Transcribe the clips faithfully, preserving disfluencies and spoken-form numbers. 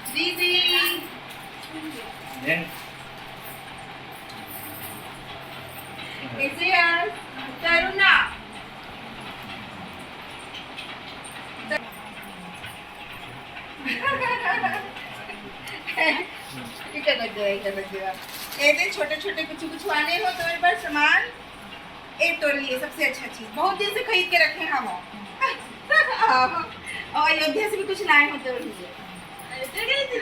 दीदी, कैसे यार? करुणा। इधर रख दे, इधर रख दे। ये दे, छोटे छोटे कुछ कुछ आने हो तो मेरे पास सामान, ये तोर लिए सबसे अच्छा चीज, बहुत दिन से खरीद के रखे हैं हम। और अयोध्या से भी कुछ लाए हो तोर लिए।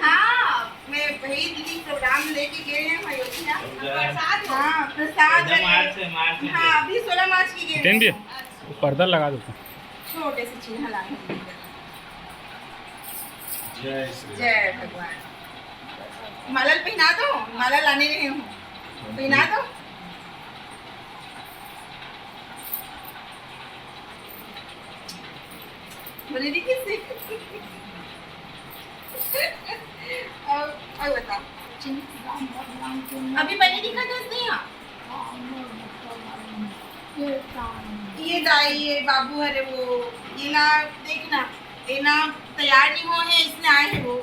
हाँ, मैं वही दीदी प्रोग्राम लेके गए हैं अयोध्या। प्रसाद हो? हाँ, प्रसाद चौदह मार्च है, मार्च में। हाँ, अभी सोलह मार्च की गए हैं। जितेंद्र, वो पर्दा लगा दो। छोटे से चिन्ह लाए हैं। जय श्री राम। जय भगवान। माला पहना दो, माला लाने रहे हूँ, पहना दो। बोले, "दीदी, कैसे?" और, और बता। अभी पहले दिखा था इसने यहाँ। ये दाई, ये बाबू, अरे वो, ये ना, देखना, ये ना तैयार नहीं हुआ है, इसने आए हैं वो।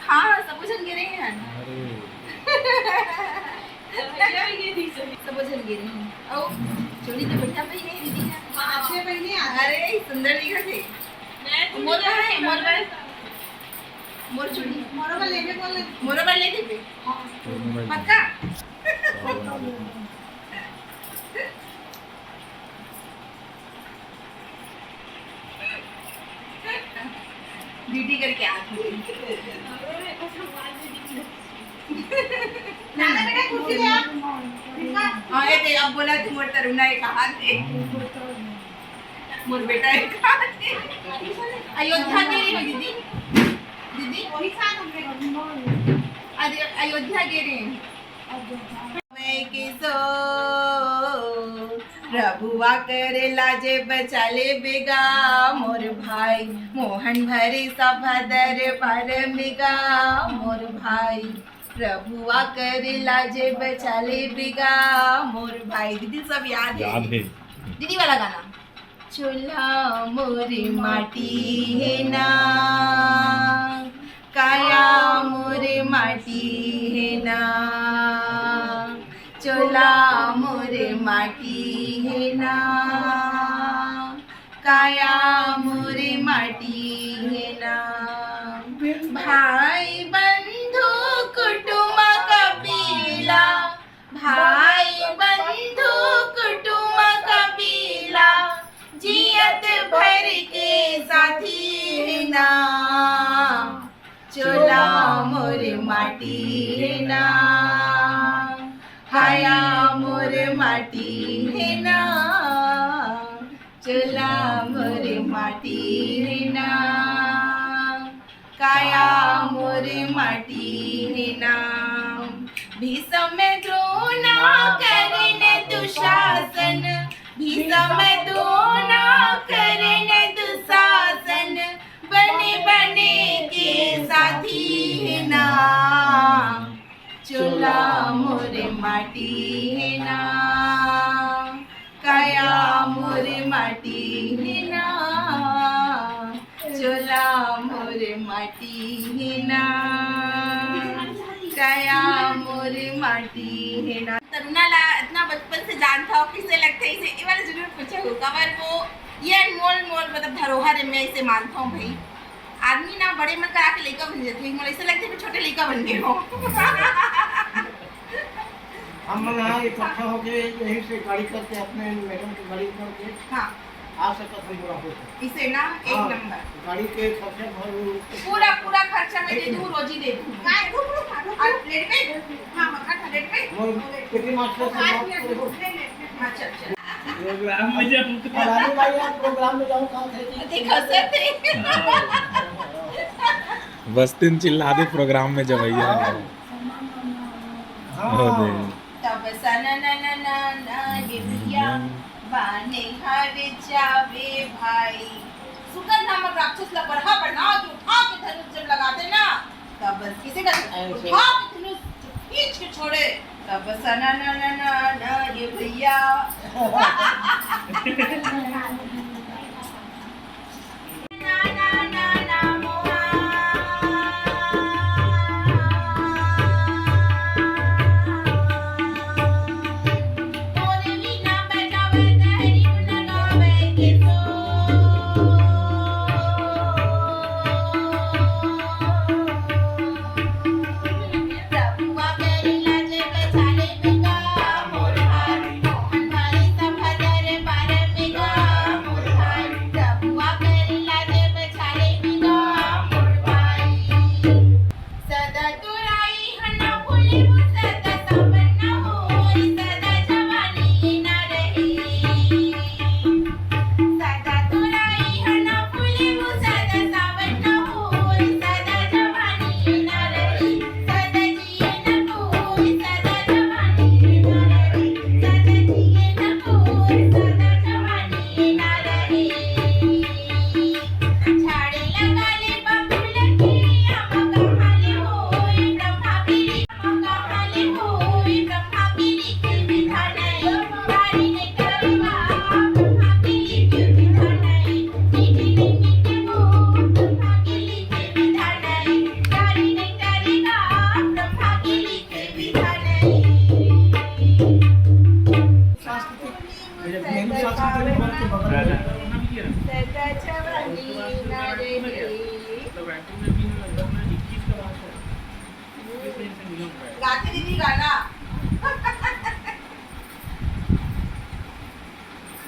हाँ, सब झन गे रहे हैं। अरे। सब झन गे रहे हैं। ओ, चोली तो बढ़िया पहने हैं दीदी। हाँ, अच्छे पहने हैं। अरे, सुंदर दिखत हे। मोर बर है, मोर बर। मोर चोली। मोरो बर लेबे बोले। मोरो बर ले लेबे। हाँ। पक्का? ड्यूटी करके आती है। नाना बेटा, कुर्सी ले आ। हाँ, ये दे, अब बोला तू मोर तरुणा एक हाथ दे। मोर बेटा एक हाथ दे। अयोध्या गे रहे हो दीदी? दीदी? वही साथ हमने। अरे, अयोध्या गे रहे हैं। मैं किसो प्रभुआ करे लाजे बचाले बेगा मोर भाई, मोहन भरे सभा दरबार में गा मोर भाई, प्रभुआ करे लाजे बचाले बेगा मोर भाई। दीदी, सब याद है? याद है। दीदी वाला गाना। चोला मोर माटी हे ना, काया मोर माटी हे ना, चोला मोर माटी हे ना, काया मोर माटी हे ना। भाई बंधु कुटुम कबीला, भाई बंधु कुटुम कबीला, जियत भर के साथी हे ना। चोला मोर माटी हे ना, काया मोर माटी हे ना, चोला मोर माटी हे ना, काया मोर माटी हे ना। भीषम द्रोणा कर्ण दुशासन, भीषम द्रोणा कर्ण दुशासन, बने बने के साथी हे ना। चोला मोर माटी हे ना, काया मोर माटी हे ना, चोला मोर माटी हे ना, काया मोर माटी हे ना। तरुणा ला इतना बचपन से जानता हो, कैसे लगता है इसे? ये वाला जरूर पूछे हो, काबर वो ये अनमोल मोल, मतलब, धरोहर है, मैं इसे मानता हूँ भाई। आदमी ना बड़े मन करा के लइका बन जाथे, मोला ऐसे लगथे कि छोटे लइका बन गए हो। हम मन यहाँ इकट्ठा होके यहीं से गाड़ी करके, अपने मैडम की गाड़ी करके हाँ। आ सकत हम पूरा हो जाए। इसे ना एक हाँ, नंबर। गाड़ी के खर्चा भर पूरा, पूरा खर्चा मैं दे दूँ, रोजी दे दूँ। और प्लेट पे? हाँ, हाँ, प्लेट पे? वो पीटी मास्टर से बात करो। हाँ, चल, चल। प्रोग्राम में जाऊँ तो फलानी भाई, आप प्रोग्राम में जाऊँ, कहाँ थे? देखो सर, थे। बस्तिन चिल्ला दे प्रोग्राम में जवैया है। हाँ। हो दे। तब सन न न न न गिरिया बाने हर जावे भाई। सुकर नामक राक्षस ला बरहा बना के उठा के धनुष जब लगाते ना, तब बस किसी का ऐसे। उठा के छोड़े तब सना ना ना ना ना ये भैया। गाते दीदी गाना।